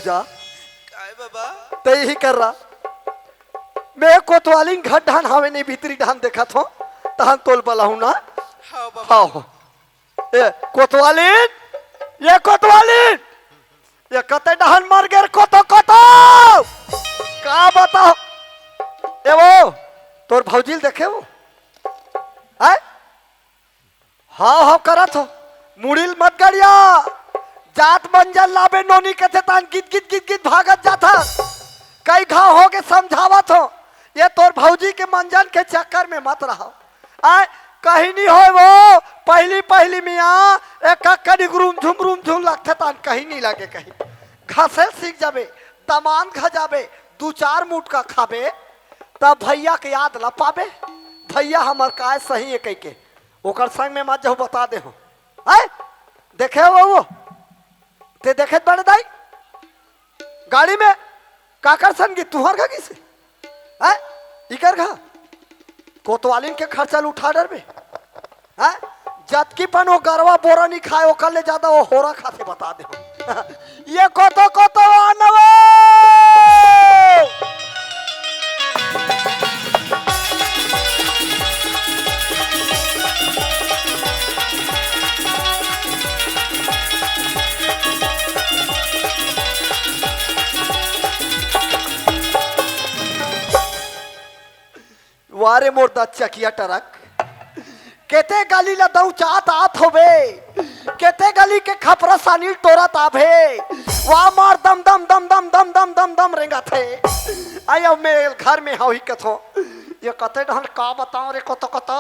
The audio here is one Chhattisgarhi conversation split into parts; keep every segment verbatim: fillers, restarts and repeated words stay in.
जा। काय बाबा? ते यही कर रहा। मैं कोतवालिन घर ढान हावे नहीं, भीतरी ढान देखत हो, तहन तोल बलाहू ना। हाँ बाबा। हाँ। ए कोतवालिन, ये कोतवालिन, ये कते डहन मर गेर कोतो कोतो। का बताओ? ए वो तोर भौजील देखे वो? आय? हाव हाव करत हो। मुड़िल मत गड़िया। जात मंजन लाबे नोनी कथे तान गित गित गित गित भागत जात ह। कई घाव हो के समझावत हो। ये तोर भौजी के मंजन के चक्कर में मत रहो। आय, कहीं नहीं होय वो, पहली पहली मियाँ, एक कनिक रूम झुम रूम झुम लगथे तान कहीं नहीं लगे कहीं। घसेल सीख जाबे, दमान खा जाबे, दू चार मुटका खाबे, तब भैया के याद ला पाबे। भैया हमर काय सही है कह के, ओकर संग में मत जाहू बता दे हो। आय, देखे हो वो? ते देखे बड़े दाई? गाड़ी में काकर सन गी तुहर घा गिसे? हैं? इकर घा? कोतवालिन के खर्चा ल उठा डरबे? हैं? जतकी पन वो गरवा बोरा नहीं खाए, ओकर ले ज्यादा वो होरा खाथे, बता दे। ये कोतो कोतो आनवो। वारे मोर दस चकिया ट्रक, केते गली ला दौचात आत होबे, केते गली के खपरा सानी टोरत आबे, वा मार दम दम दम दम दम दम दम दम रेंगत हे। आई अब मैं घर में हव ही कथो, ये कते ढंग का बताओ रे, कतो कतो।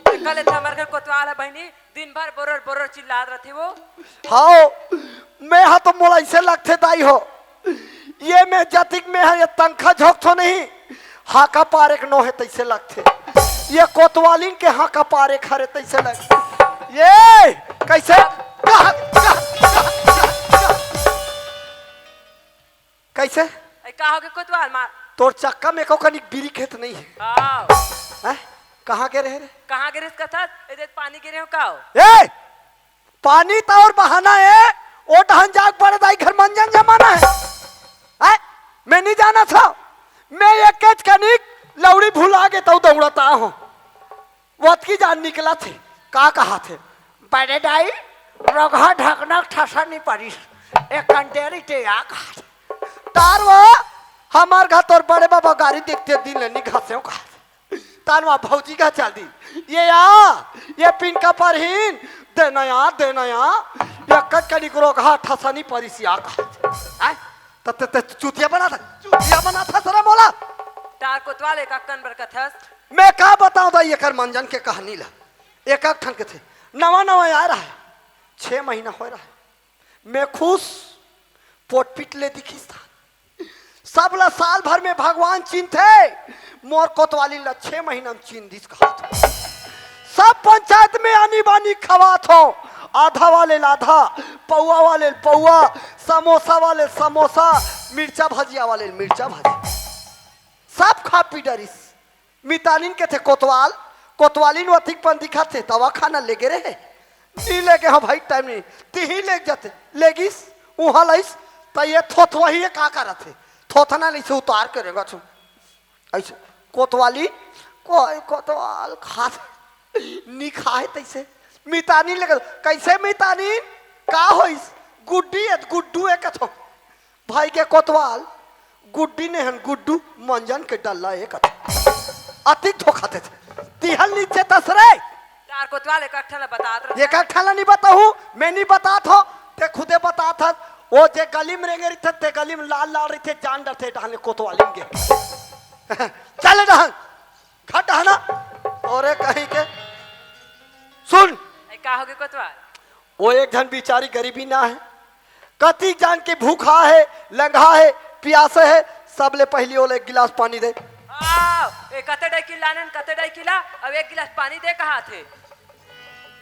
कल था हमारे घर कोतवाल है बहनी, दिन भर बोरर बोरर चिल्लात रथे वो। हाव, मैं हा तो मोला ऐसे लगथे दाई हो, ये मैं जतिक में हा ये तंखा झोंकथो नहीं, हाका पार एक नो हे तैसे लगथे, ये कोतवालिन के हाका पार एक हरे तैसे लगथे। ये कैसे? कहा, कहा, कहा, कहा, कहा। कैसे? ए, का होगे कोतवाल मार? तोर चक्का में एको कनिक बीरी खेत नहीं है। आओ। हैं? कहाँ गे रहे रे? कहाँ गे रहे कथस? ए देख पानी गिरे हो का हो? ए! पानी तो और बहाना है, ओ डहन जाग बड़े दाई घर मंजन जमाना है। हैं? मैं नहीं जाना था। मैं एक कच कनिक लौड़ी भुला के तो दौड़ता हूँ। वतकी जान निकला थे, का कहा थे? बड़े दाई, रोगहा ढकना ठसा नहीं परिस, एक कंटेरी ते आ कहा थे। तार वो, हमार घर तोर बड़े बाबा गाड़ी देखते दिन ले नहीं घसे हो कहा थे। तान वहाँ भौजी का चल दी, ये या, ये पिनका परहीन, दे नया, दे नया, ये कच कनिक रोगहा ठसा नहीं परिस आ कहा थे। आय? त, त, त, चुतिया बना था, चुतिया बना था सरा मोला। तार कोतवाल एक अक्कन बर कथस। मैं का बताऊं दा एकर मंजन के कहानी ला। एक एक ठन के थे। नवा नवा आय रहा है। छह महीना होय रहा है। मैं खुश, पोटपीट ले दिखिस था। सब ला साल भर में भगवान चिन्हथे, मोर कोतवाली ला छह महीना में चिन्ह दिस कहा था। सब पंचायत में आनी बानी खवात हो, आधा वाले ला आधा, पौवा वाले ला पौवा, समोसा वाले ला समोसा, मिर्चा भजिया वाले ला मिर्चा भजिया, सब खा पी डरिस। मितानिन के थे कोतवाल, कोतवालिन वथिक पन दिखा थे, तवा खाना ले गे रहे, नी ले गे हो भाई, टाइम नहीं, तिही ले जाते, ले गिस, उहाँ लाइस, त ये थोथवा ही ये का करत थे, थोथना नहीं से उतार के रेंगा छू। ऐसे कोतवाली, कोई कोतवाल खात नी खाए तैसे। मितानी लगे, कैसे मितानी? का होइस? गुड्डी है, गुड्डू है कथो। भाई के कोतवाल, गुड्डी ने हन गुड्डू, मंजन के डल्ला है कथो। अतिक धोखा देथे। तिहल नीचे तस रे। तार कोतवाल एक अट्ठा ला बतात रहे। एक अट्ठा ला नहीं बताहूँ, मैं नहीं बतात हो, ते खुदे बतात हस। वो जे गली में रेंगे रहिथे, ते गली में लाल लाल रहिथे, जान डरथे, डहन ले कोतवालिन गे। चल डहन, घट डहना। अरे कहीं के। सुन। ए, का होगे कोतवाल? वो एक झन बिचारी गरीबी ना है, कति जान के भूखा है, लंघा है, पियासा है, सबले पहली ओला एक गिलास पानी दे। आओ, ए, कते डाई किला नन, कते डाई किला, अब एक गिलास पानी दे कहा थे।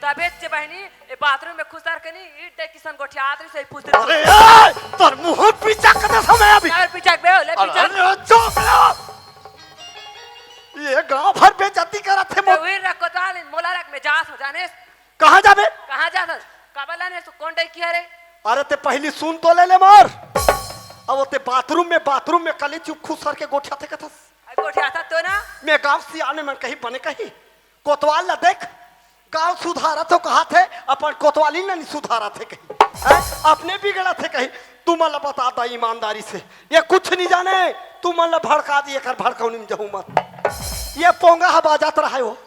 तबे से बहनी, ए बाथरूम में खुसर के नहीं, ईट दे किसन गोठियात रही, सही पूछते अरे ए, तोर मुंह पीछा कते समय अभी। अरे पीछा बे, ले अरे, पीछा। अरे, चुप रहो। ये गांव भर बेइज्जती करत हे ते मोर। उही रख कोतवाल, मोला रख में जात हो जाने। कहाँ जाबे? कहाँ जात हस? काबर लाने सो कौन डाई किया रे? अरे ते पहली सुन तो ले ले मोर। अब ओते बाथरूम में, बाथरूम में कले चुप खुसर के गोठियाथे कथस। अरे गोठियाथा तो ना। मैं गाँव सियाने मन कही बने कही। कोतवाल ला देख, गाँव सुधारत हो कहा थे, अपन कोतवाली ला नहीं सुधारत हे कही। हैं? अपने बिगड़त हे कही। तुमन ला बता दा ईमानदारी से, ये कुछ नहीं जाने, तुमन ला भड़का दी, एकर भड़कौनी में जहू मत। ये पोंगा ह बाजत रहा हो,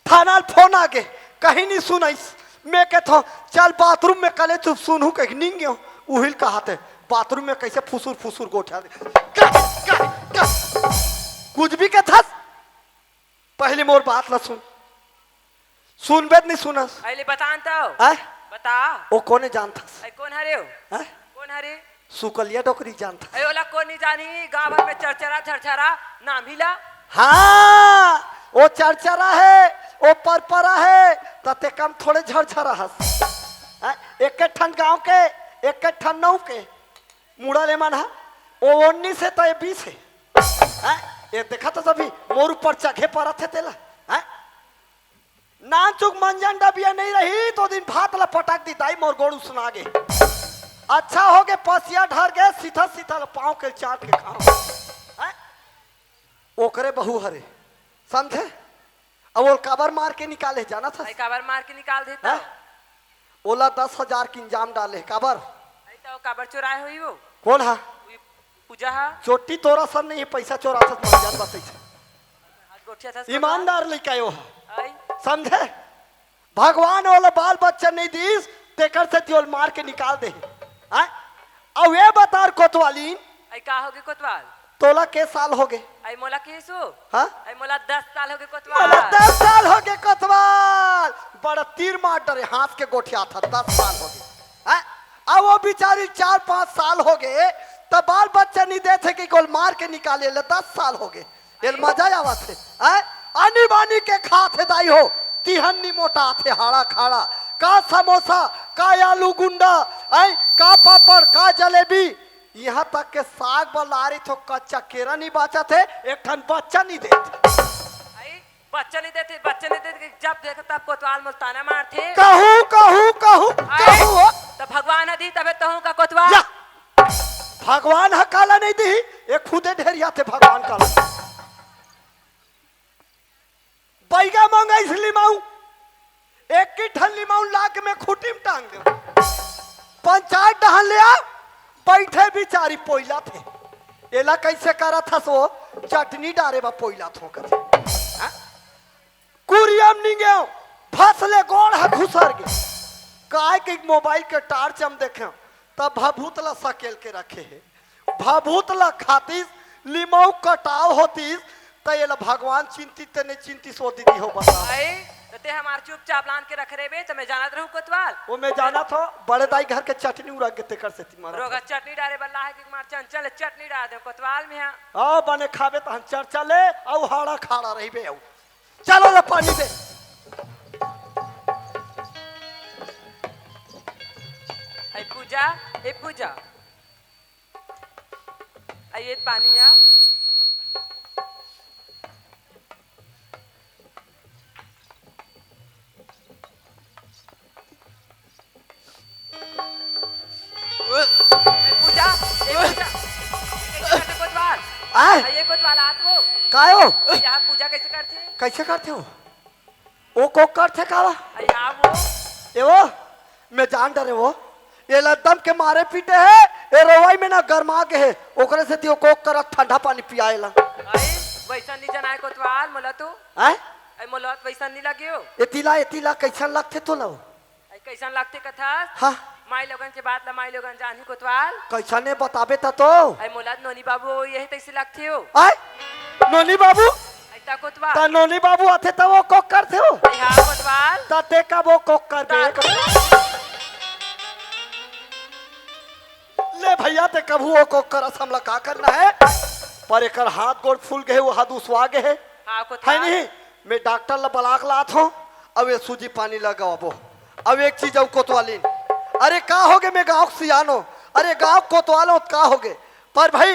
थाना ल फोन आगे, कहीं नहीं सुनाइस। मैं कहत हूँ, चल बाथरूम में कले चुप सुनहूँ कह निंग गयो। उहिल कहा थे, बाथरूम में कैसे फुसुर फुसुर गोठा दे। कह, कह, कह। कुछ भी कहथस, पहले मोर बात ला सुन। सुनबे त नहीं सुनस। अरे बता न तो। हैं? बता। ओ कोने जानथस? अरे कौन हरे हो? हैं? कौन हरे? सुकलिया डोकरी जानथस? अरे ओला कौन नहीं जानी, गाँव भर में चरचरा झरझरा नाम ही ला। हाँ, ओ चरचरा है, ओ परपरा है, त ते कम थोड़े झरझरा हस। हैं? एक ठन गाँव के, एक ठन नौ के, मुड़ा ले मन हा, ओ उन्नीस है त ये बीस है। हैं? ये देखा तो सभी मोर ऊपर चघे परत हे तेला। हैं? नानचुक मंजन डबिया नहीं रही तो दिन भात ला पटक दी दाई, मोर गोड़ उसना गे। अच्छा हो गे पसिया ढर गे, सीधा सीधा ला पाँव के चाट के खाओ। हैं? ओकरे बहू हरे, समझे? अब वो काबर मार के निकाले, जाना था? भाई काबर मार के निकाल देता? हैं? ओला दस हजार के इंजाम डाले, काबर? अरे तो काबर चोराए होई वो? कौन हा? पूजा हा? चोटी तोरा सब नहीं, पैसा चोरा सब मर जात बतई से। हाथ गोठिया था सब। ईमानदार लइका यो हा। आई। समझे? भगवान ओला बाल बच्चा नहीं दीस, तेकर से तियोल मार के निकाल दे। हैं? अब ये बता कोतवालीन। आई का होगे कोतवाल? तोला के साल होगे? आई मोला के सो? हाँ? आई मोला दस साल होगे कोतवाल। मोला दस साल होगे कोतवाल। बड़ा तीर मार डरे, हाथ के गोठिया था, दस साल होगे। हैं? अब वो बिचारी चार पाँच साल होगे, त बाल बच्चा नहीं देथे कि कोल मार के निकाले ले, दस साल होगे। एल मजा आवत हे। हैं? आनी बानी के खात हे दाई हो, तिहन नी मोटात हे हाड़ा खाड़ा। का समोसा, का आलू गुंडा, हैं? का पापड़, का जलेबी, यहाँ तक के साग बर लारी थो कच्चा केरा नहीं बाचत हे, एक ठन बच्चा नहीं देत। आई, बच्चा नहीं देते, बच्चा नहीं देते, जब देख तब कोतवाल मोल ताना मारथे। कहूँ, कहूँ, कहूँ, आई, कहूँ हो। त भगवान ह दी तबे तो हूँ का कोतवाल। या, भगवान ह काला नहीं दी, ये खुदे ढेरिया थे भगवान काला। बैगा मंगाइस लिमाऊ, एक ही ठन लिमाऊ लाके मैं खूंटी में टांग दे। पंचायत डहन ले आ, बैठे बिचारी पोइला थे। एला कैसे करत हस वो? चटनी डारे बा पोइला थो कथे। हाँ? कुरियम निंगे, फसले गोड़ ह घुसर गे। काय के मोबाइल के टार्च हम देखे, तब भभूत ला सकेल के रखे हे। भभूत ला खातिस, लिमऊ कटाव होतिस, त एला भगवान चिंतिस ते नहीं चिंतिस, ओ दीदी हो बता। आई, त ते हमार चुपचाप लान के रख रेबे, त मैं जानत रहूं कोतवाल। ओ मैं जानत हो, बड़े दाई घर के चटनी उरक गे तेकर सेती मारा रोगा था। चटनी डारे बल्ला है कि मार चंचल चटनी डार दे कोतवाल में हा। आओ बने खाबे त हम चर्चा ले, अउ हाड़ा खाड़ा रहिबे अउ। चलो ले पानी दे। हे पूजा, हे पूजा। आइए पानी आ। ए पूजा, ए पूजा। कैसे करथे कोतवाल? आय? आ, ये कोतवाल आत वो। काय हो? यहाँ पूजा कैसे करथे? कैसे करथे हो? ओ कोक करथे का वा? आ, यहाँ वो। ए वो, मैं जान डरे वो। ये लद्दम के मारे पीटे हे, ये रोवाई में ना गरमा गे हे। ओकरे सेती ओ कोक करत ठंडा पानी पियाए ला। आई, वैसा नहीं जनाए कोतवाल, मोला तो। आय? आई, मोला तो वैसा नहीं लगे हो। एती ला, एती ला, कैसन लगथे तोला वो? आई, कैसन लगथे कथस? हाँ। माई लोगन के बात ला माई लोगन जानही कोतवाल। कैसन हे बताबे त तो? आई, मोला नोनी बाबू यही तैसे लगथे हो। आय? नोनी बाबू? आई, ता कोतवाल। ता नोनी बाबू आथे त वो कोक करथे हो? आई, हाँ, कोतवाल। ता ते कब वो कोक करबे? ता ले भैया, ते कभू वो कोक करस, हमला का करना हे? पर एकर हाथ गोड़ फूल गे हे, वो हाथ उसवा गे हे। हाँ, कोतवाल। है नहीं? मैं डॉक्टर ला बलाक लात हूँ, अब ये सूजी पानी लगाबो। अब एक चीज अउ कोतवालीन, अरे का होगे, मैं गाँव के सियान हो, अरे गाँव कोतवाल हो, का होगे? पर भाई,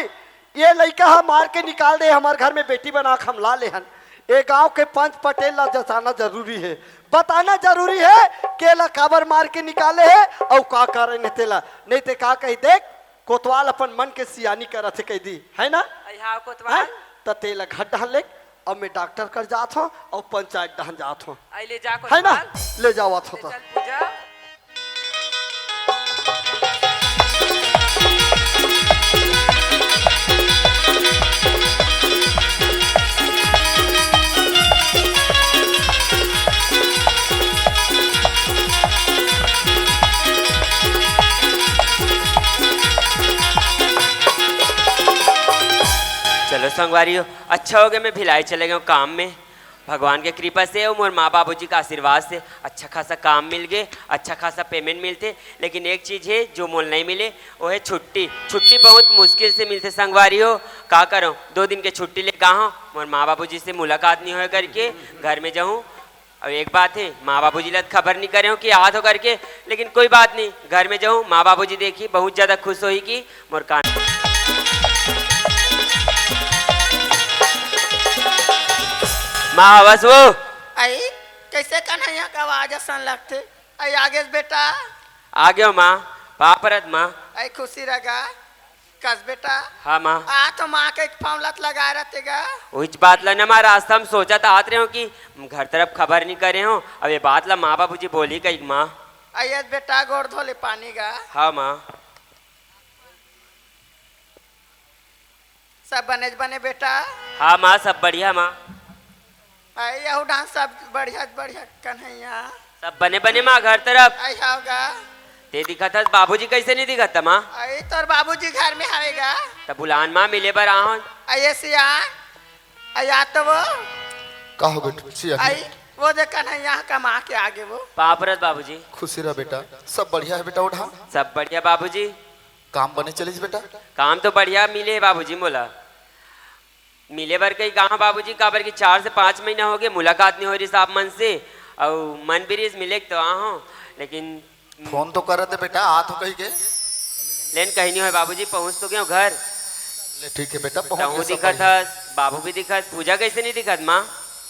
ये लइका ह मार के निकाल दे, हमार घर में बेटी बना के हम ला ले हन। ये गाँव के पंच पटेल ला जताना जरूरी हे, बताना जरूरी हे के ला काबर मार के निकाले हे अउ का कारण हे तेला, नहीं ते का कही देख। कोतवाल अपन मन के सियानी करत हे, कहि दी, है ना? अई हाँ, हैं? कोतवाल। त तेला घर डहन ले, अब मैं डॉक्टर कर जात हूँ और पंचायत डहन जात हूँ। अई ले जा, है ना? कोतवाल। ले जावत हूँ ले त। चल पूजा। चलो संगवारी हो, अच्छा हो गया मैं भिलाई चले गया हूँ काम में। भगवान के कृपा से और मोर माँ बाबूजी का आशीर्वाद से अच्छा खासा काम मिल गए, अच्छा खासा पेमेंट मिलते। लेकिन एक चीज है जो मोल नहीं मिले, वो है छुट्टी। छुट्टी बहुत मुश्किल से मिलते संगवारी हो। का करो, दो दिन के छुट्टी ले कहा हूँ, मोर माँ बाबूजी से मुलाकात नहीं होए करके घर में जाऊँ। और एक बात है, माँ बाबूजी ला खबर नहीं करे हूँ कि आत हो करके, लेकिन कोई बात नहीं, घर में जाऊँ, माँ बाबूजी देखी बहुत ज्यादा खुश होई कि मोर कान। माँ, हवस वो? आई, कैसे कन्हैया का आवाज असन लगथे? आई, आगे बेटा। आ गयो माँ, पाँव परत माँ। आई, खुशी रह गा। कस बेटा। हाँ माँ। आ तो माँ के एक फौलत लगा रहते गा। उहिच बात ला ना माँ, रास्ता में सोचत आत रहे हो कि घर तरफ खबर नहीं करे हो, अब ये बात ला माँ बाबूजी बोली कही माँ। आई, बेटा, गोड़ धो ले पानी गा। हाँ माँ। सब बने बने बेटा? हाँ माँ, सब बढ़िया माँ। अई, यहू डांस सब बढ़िया बढ़िया कन्हैया। सब बने बने माँ घर तरफ। अई, हव गा। ते दिखत हस, बाबूजी कैसे नहीं दिखत माँ? अई, तोर बाबूजी घर में हवे गा। त बुलान माँ, मिले बर आहन। अई, ये सियान, अई, आ तो वो। का हो बेटा, सियान? अई, वो दे कन्हैया कमा के आगे वो। पाँव परत बाबूजी। खुशी रह बेटा, सब बढ़िया है बेटा, उठा। सब बढ़िया बाबूजी। काम बने चलिस बेटा? काम तो बढ़िया मिले हे बाबूजी मोला। मिले बर कही कहाँ बाबूजी, काबर कि चार से पाँच महीना हो गए, मुलाकात नहीं हो रही साहब मन से, अउ मन भी रहीस मिले तो आ हो, लेकिन फोन तो करत हे बेटा, आ तो कही के। लेन कहीं नहीं होय बाबूजी, पहुँच तो गयो घर। ले ठीक है बेटा, पहुँच तहूँ गए, सब दिखत बढ़िया। हस, बाबू भी दिखत, पूजा कैसे नहीं दिखत माँ?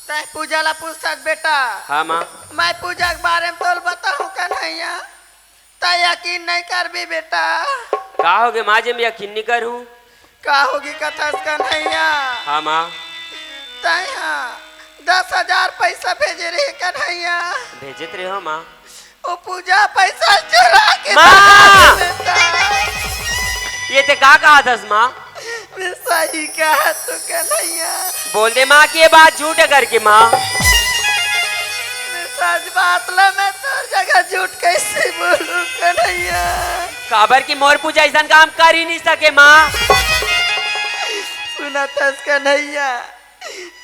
तय पूजा ला पूछत बेटा। हाँ माँ। मैं पूजा के बारे में तोल बताऊँ कन्हैया। त यकीन नहीं करबी बेटा। का होगे माँ, जे मैं यकीन नहीं करूँ? का होगी कथस कन्हैया? हाँ माँ। तय हाँ दस हजार पैसा भेजे रहे कन्हैया। भेजत रहे हो माँ। वो पूजा पैसा चुरा के माँ! दे बेटा। ये ते का कहा थस माँ? मैं सही कहा तो कन्हैया। बोल दे माँ कि ये बात झूठ है करके माँ। मैं सच बात ला मैं तोर जगह झूठ कैसे बोलूं कन्हैया? काबर कि मोर पूजा ऐसा काम कर ही नहीं सके माँ। सुनत हस कन्हैया,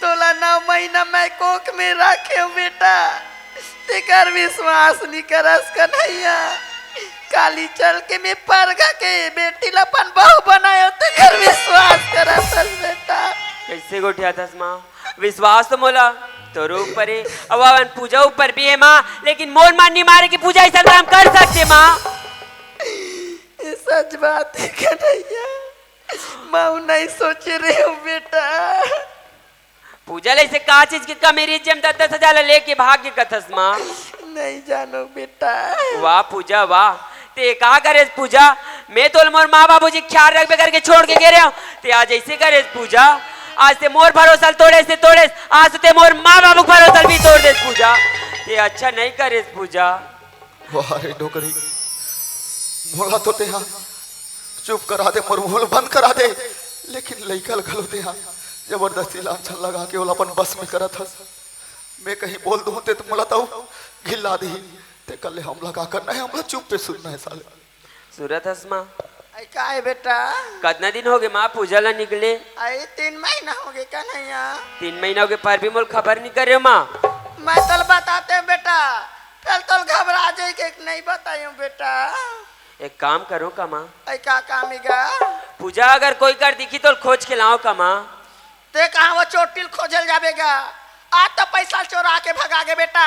तोला नौ महीना मैं कोख में रखे हूँ बेटा, तेकर विश्वास नहीं करस कन्हैया। काली चल के मैं परघा के बेटी ला अपन बहू बनायो, तेकर विश्वास करत हस बेटा। कैसे गोठियात हस माँ? विश्वास तो मोला तोर ऊपर है, अब अपन पूजा ऊपर भी है माँ, लेकिन मोर मन नहीं मारे कि पूजा ऐसा काम कर सकते माँ। ये सच बात है कन्हैया, मैं नहीं सोचे रहे हूँ बेटा। पूजा ले से का चीज के कमी रही, जेम दस दस हजार ला लेके भाग के कथस माँ? नहीं जानो बेटा। वाह पूजा वाह, ते का करे पूजा? मैं तो मोर माँ बाबूजी के ख्याल रखबे करके छोड़ के गे रहे हूँ, ते आज ऐसे करे पूजा। आज ते मोर भरोसा तोड़े से तोड़े, आज ते मोर माँ बाबू के भरोसा भी तोड़ दे पूजा। ते अच्छा नहीं करे पूजा। वाह रे डोकरी, मोला तो तेहा चुप करा दे, मोर मुंह ल बंद करा दे, लेकिन लइका ल घलो तेहा जबरदस्ती लांछन लगा के ओला अपन बस में करत हस। मैं कहीं बोल दूं ते तो मोला तऊ घिल्ला दही, ते कल्ले हमला का करना है, हमला चुप पे सुनना है साले। सुरत हस माँ। आई का है बेटा? कतना दिन हो गए माँ पूजा ला निकले? आई तीन महीना हो गए कन्हैया। तीन महीना हो गए पर भी मोल खबर नहीं करे हो माँ। मैं तोल बताते हूँ बेटा, फिर तोल घबरा जाए के नहीं बताई हूँ बेटा। एक काम करो का माँ? आई का काम गा? पूजा अगर कोई कर दिखी तो खोज के लाओ का माँ? ते कहाँ वो चोटिल खोजल जाबे गा? आज तो पैसा चोरा के भगा गे बेटा,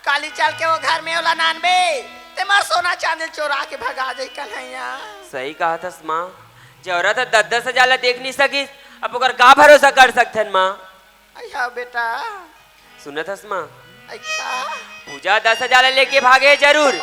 काली चल के वो घर में ओला नानबे, ते मार सोना चांदी चोरा के भगा जाई कन्हैया। सही कहा थस माँ, जे औरत ह दस दस हजार ला देख नहीं सकिस, अब ओकर का भरोसा कर सकथन माँ? अइहा बेटा। सुनत हस माँ? अइहा। पूजा दस हजार ला लेके भागे जरूर,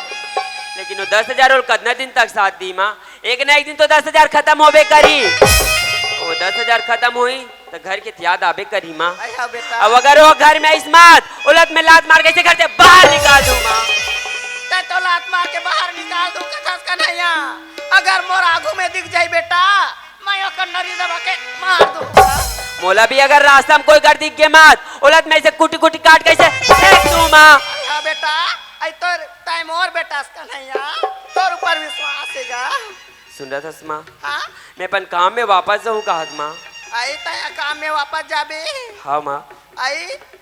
लेकिन वो दस हजार ओल कतना दिन तक साथ दी माँ? एक ना एक दिन तो दस हजार खतम होबे करही। वो दस हजार खतम होही त घर के त याद आबे करही माँ। अई हा बेटा। अब अगर वो घर में आइस मात, ओला त मैं लात मार के ऐसे घर से बाहर निकाल दूँ माँ। तैं तो लात मार के बाहर निकाल दूँ कथस कन्हैया। अगर मोर आगू में दिख जाही बेटा, मैं ओकर नरी दबा के मार दूँ। मोला भी अगर रास्ता में कोई घर दिख गे मात, ओला त मैं ऐसे कुटी कुटी काट के ऐसे फेंक दूँ माँ। अई हा बेटा, अई तोर, तैं मोर बेटा अस कन्हैया, तोर ऊपर विश्वास हे गा। सुनत हस माँ? हाँ? मैं अपन काम में वापस जाहूँ कहत माँ। अई तैं काम में वापस जाबे? हाँ माँ। अई,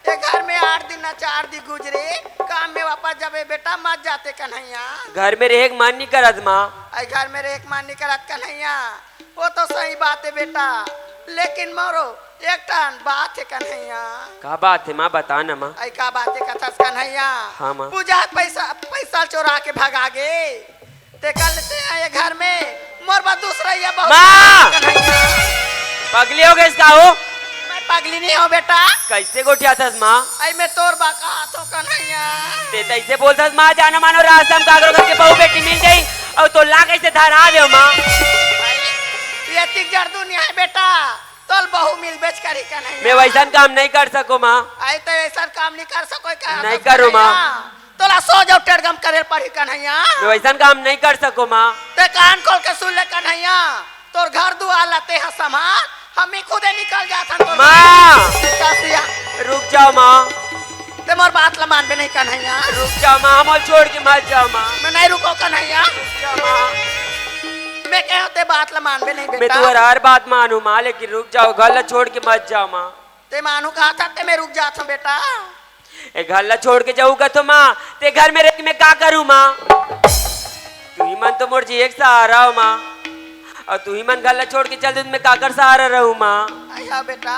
ये घर में आठ दिन ना चार दिन गुजरे, काम में वापस जाबे बेटा, मत जाते कन्हैया। घर में रहे के मन नहीं करत माँ। अई घर में रहे के मन नहीं करत कन्हैया, वो तो सही बात हे बेटा, लेकिन मोरो एक ठन बात हे कन्हैया। का बात हे माँ, बता ना माँ। अई का बात हे कथस कन्हैया? हाँ माँ। पूजा पैसा, पैसा चोरा के भगा गे। ते कल ते आए घर में, मोर बर दूसरइया बहू माँ! कन्हैया। पगली हो गेस का हो? मैं पगली नहीं हों बेटा। कैसे गोठियाथस माँ? अई मैं तोर बर कहत हों कन्हैया। ते तइसे बोलथस माँ, जानो मानो रास्ता में काकरो घर के बहू बेटी मिल जाही अउ तोला कैसे धरा देव माँ? अई, ये तिक जड़ दुनिया हे बेटा, तोला बहू मिलबेच करही कन्हैया। मैं वैसन काम नहीं कर सकों माँ। अई ते वैसन काम नहीं कर सकों का? नहीं करूँ माँ। तोला सोझ अउ टेड़गम करे पड़ही कन्हैया। मैं वैसन काम नहीं कर सकों माँ। ते कान खोल के सुन ले कन्हैया, तोर घर दुआर ला ते हा संभाल, हमी खुदे निकल जाथन तोर माँ। घर से। रुक जाव माँ। ते मोर बात ला मानबे नहीं कन्हैया। रुक जाव माँ, मोला छोड़ के मत जाव माँ। मैं नहीं रुकों कन्हैया। रुक जाव माँ। मैं कहेंव ते बात ला मानबे नहीं बेटा। मैं तुँहर हर बात मानहूँ माँ, लेकिन रुक जाव, घर ला छोड़ के मत जाव माँ। ते मानहूँ कहथस ते मैं रुक जाथों बेटा। ए घर ला छोड़ के जाहूँ कथों माँ, ते घर में रह के मैं का करूँ माँ? तुही मन तो मोर जिए के सहारा हो माँ, अउ तुही मन घर ला छोड़ के चल दे त मैं काकर सहारा रहूँ माँ? अई हा बेटा।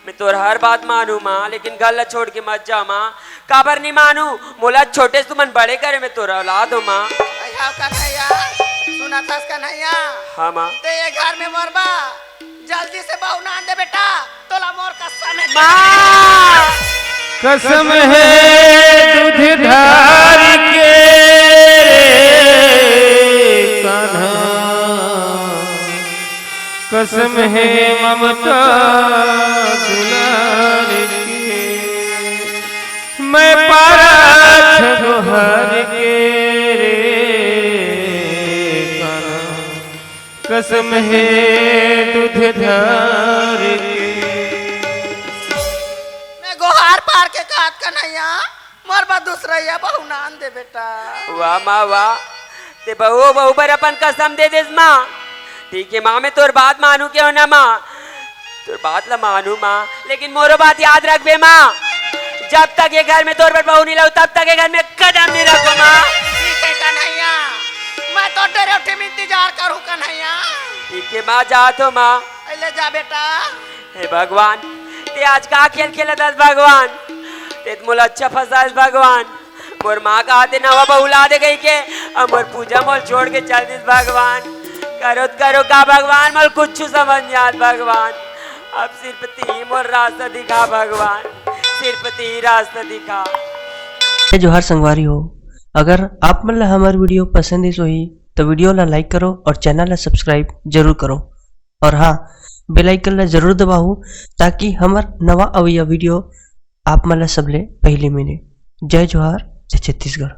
मैं तोर हर बात मानहूँ माँ, लेकिन घर ला छोड़ के मत जाव माँ। काबर नहीं मानहूँ? मोला छोटे से तुमन बड़े करे में तोर औलाद हो माँ। अई हा कन्हैया, सुनत हस कन्हैया? हाँ माँ। ते ये घर में मरबा, जल्दी से बहू नान दे बेटा, तोला मोर कसम हे। माँ! कसम हे दूध धार के रे कान्हा, कसम हे ममता दुलार के, मैं पारत गोहर के रे कान्हा, कसम हे दूध धार के। मैं गोहार पार के कहत कन्हैया, मोर बर दूसरइया बहू नान दे बेटा। वाह माँ वाह, ते बहू बहू बर अपन कसम दे देस माँ। ठीक हे माँ, मैं तोर बात मानहूँ कहेंव ना माँ, तोर बात ला मानहूँ माँ, लेकिन मोरो बात याद रखबे माँ। जब तक ये घर में तोर बर बहू नहीं लाहूँ, तब तक ये घर में कदम नहीं रखों माँ। ठीक हे कन्हैया, मैं तोर डरेव ठिम इंतजार करहूँ कन्हैया। ठीक हे माँ, जात हों माँ। अई ले जा बेटा। हे भगवान, ते आज का खेल खेलत हस भगवान? ते त मोला अच्छा फंसायस भगवान। मोर माँ कहत हे नवा बहू ला दे कहिके, अउ मोर पूजा मोला छोड़ के चल दिस भगवान। करों त करों का भगवान, मोला कुछु समझ नहीं आत भगवान। अब सिर्फ तिही मोला रास्ता दिखा भगवान, सिर्फ तिही रास्ता दिखा। जय जोहार संगवारी हो, अगर आप मन ला हमर video पसंद आइस होही, त video ला like करो और channel ला subscribe जरूर करो। और हाँ, bell icon ला जरूर दबाहू, ताकि हमर नवा अवइया video आप मन ला सबले पहिली मिले। जय जोहार, जय छत्तीसगढ़।